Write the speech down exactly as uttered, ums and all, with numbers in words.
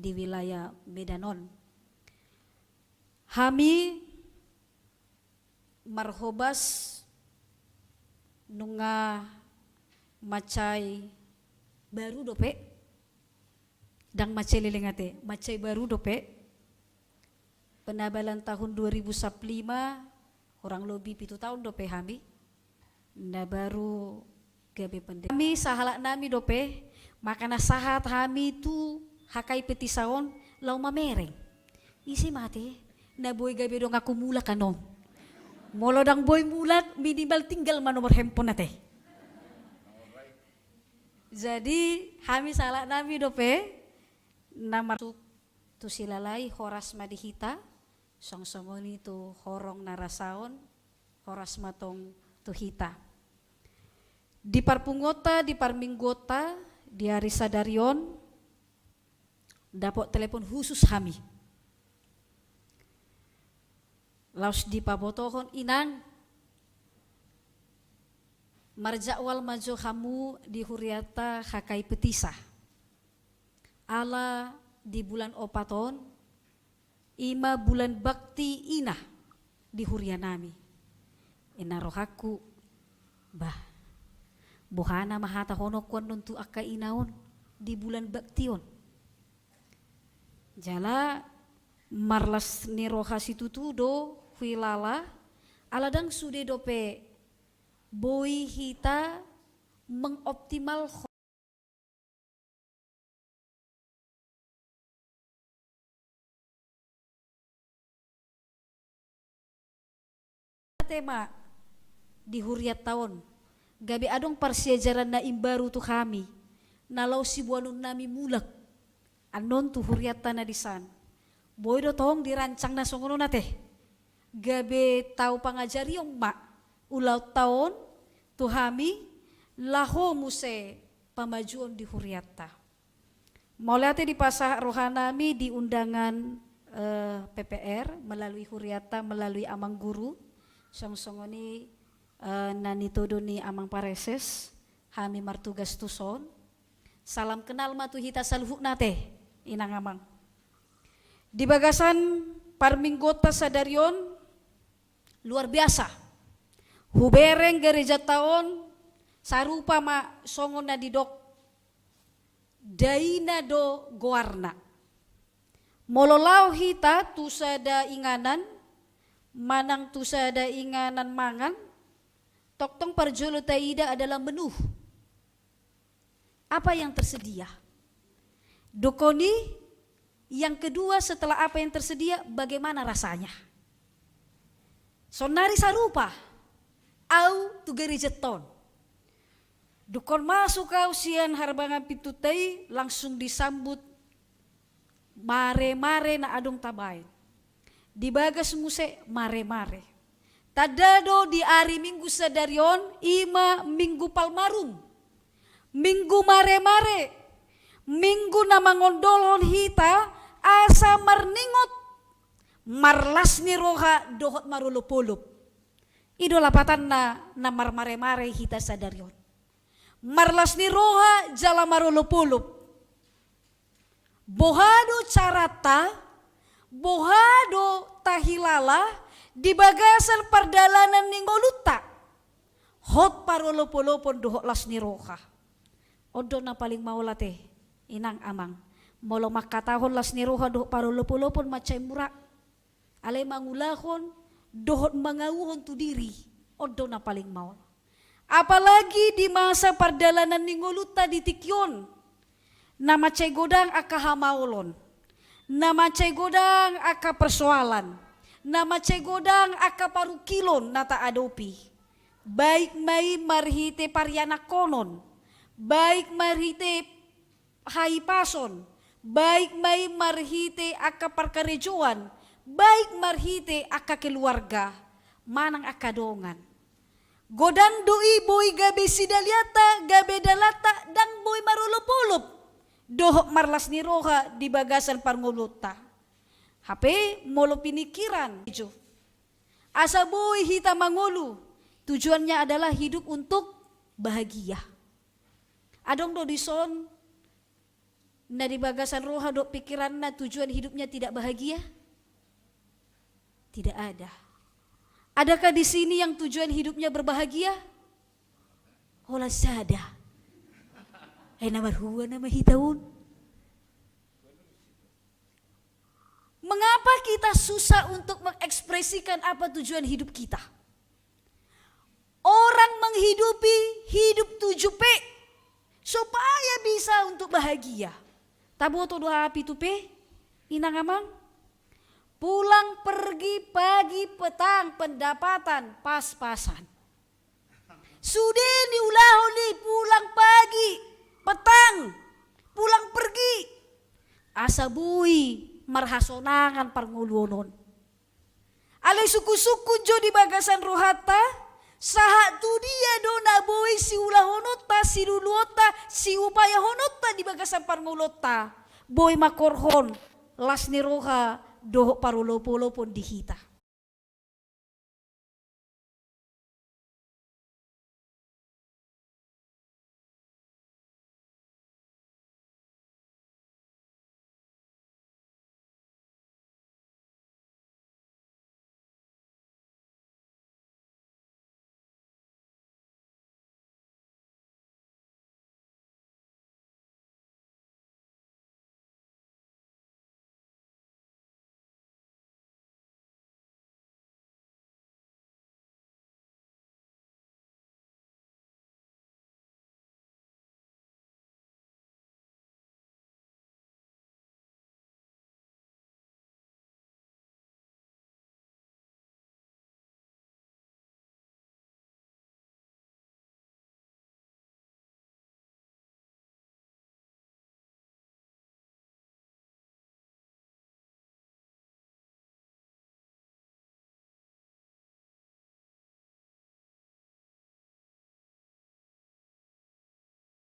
di wilayah Medan on. Hami marhobas nunga mansai baru dope, ndang mansai leleng ate, mansai baru dope. Penabalan tahun dua ribu sampulu lima, kurang lobi pitu taon dope hami na baru gabe pendeta. Hami sahalak nami dope, maka na sahat hami tu H K I P Tisa on laho mamereng. Ise ma ate na boi gabe donganku mulak anon? Molo ndang boi mulak, minimal tinggal ma nomor handphone ate. Jadi hami sahalak nami dope na mar- tu Silalahi, horas ma di hita, songon songon i tu horong na ra saon, horas ma tong tu hita. Di parpunguonta, di parmingguonta, di ari sadari on, dapot telepon khusus hami. Laos dipabotohon, inang, marjadwal ma jo hamu di hurianta H K I P Tisa. Ala di bulan opat on, i ma bulan bakti ina di huria nami. Inna rohangku, bah, boha nama hatahononku annon tu angka ina on di bulan bakti on. Jala marlas ni roha situtu do huhilala, ala ndang sude dope boi hita mengoptimalhon tema di hurianta on, gabe adong parsiajaran na imbaru tu hami, na laho siboanon nami mulak annon tu hurianta na disan. Boi do tong dirancang na songon on ate, gabe tau pangajarion ma ulaonta on tu hami, laho muse pamajuon di hurianta. Mauliate dipasahat roha nami di undangan, eh, P P R melalui hurianta, melalui amang guru, songon songon i, eh, na nitodo ni amang pareses, hami martugas tuson. Salam kenal ma tu hita saluhutna ate, inang amang. Di bagasan parmingguonta sadari on, luar biasa. Hubereng garejanta on sarupa ma songon na didok daina do goarna. Molo laho hita tu sada inganan, manang tu sada inganan mangan, tongtong parjolo taida adalah menu. Apa yang tersedia? Dung i, yang kedua setelah apa yang tersedia, bagaimana rasanya? Saonnari sarupa au tu garejanta on. Dung masuk au sian harbangan pintunta i, langsung disambut mare-mare na adong tabaen. Di bagas muse mare-mare. Tanda do di ari Minggu sadari on, i ma Minggu Palmarum. Minggu mare-mare. Minggu na mangondolhon hita asa marningot, marlas ni roha dohot marolop-olop. I do lapatanna na marmare-mare hita sadari on. Marlas ni roha jala marolop-olop. Boha do caranta, boha do tahilala di bagasan pardalanan ni ngolunta? Hot parolop-olopon dohot las ni roha. On do na paling maol ate, inang amang. Molo mangkatahon las ni roha dohot parolop-olopon mansai mura. Alai mangulahon dohot mangauhon tu diri, on do na paling maol. Apalagi di masa pardalanan ni ngolunta di tingki on, na mansai godang angka hamaolon, na mansai godang angka persoalan, na mansai godang angka parungkilon na taadopi. Baik ma i marhite parianakhonon, baik marhite hahipason, baik ma i marhite angka parkarejoan, baik marhite angka keluarga, manang angka dongan. Godang do i boi gabe sidalianta, gabe dalanta, ndang boi marolop-olop dohot marlas ni roha di bagasan parngoluonta. Hape molo pinikiran jo, asa boi hita mangolu, tujuannya adalah hidup untuk bahagia. Adong do dison Na di bagasan roha dohot pikiranna tujuan hidupnya tidak bahagia? Tidak ada. Adakah di sini yang tujuan hidupnya berbahagia? Holan sada. Eh, na marhua nama hita on. Mengapa kita susah untuk mengekspresikan apa tujuan hidup kita? Orang menghidupi hidup tujuh P supaya bisa untuk bahagia. Taboto do aha pitu P, inang amang? Pulang pergi, pagi, petang, pendapatan pas-pasan. Sude niulahon i pulang pagi, petang, pulang pergi. Asa boi marhasonangan parngoluon on. Alai sungkun-sungkun jo di bagasan rohanta, sahat tu dia do na boi siulahononta, siluluonta, siupayahononta di bagasan parngoluonta, boi mangkorhon las ni roha dohot parolopolopon di hita.